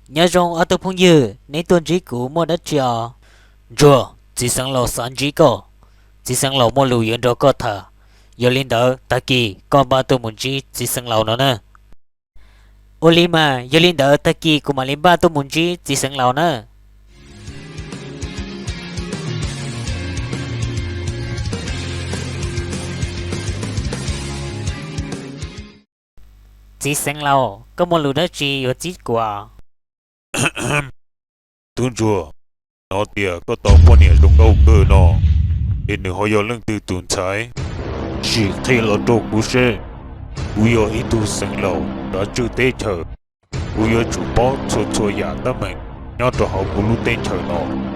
Nyob zoo ob tug phooj ywg, neb tuaj ntsib kuv muaj dab tsi os? Ntsuag, txiv xeev laus xav ntsib koj. Txiv xeev laus muaj lus yuav nrog koj tham. Yog li ntawd tag kis koj npaj tuaj mus ntsib txiv xeev laus no na. Ua li mas, yog li ntawd tag kis kuv mam li npaj tuaj mus ntsib txiv xeev laus na. Txiv xeev laus, koj muaj lus dab tsi yuav txib kuv? Tub ntsuag, hnov tias koj tau poj niam zoo nkauj kawg no, es nws ho yog leej twg tus ntxhais? Sim qhia los rau kuv seb. Kuv yog ib tug xeev laus kav tswj teb chaws, kuv yuav tsum paub txhua txhua yam teeb meem nyob rau hauv kuv lub teb chaws no.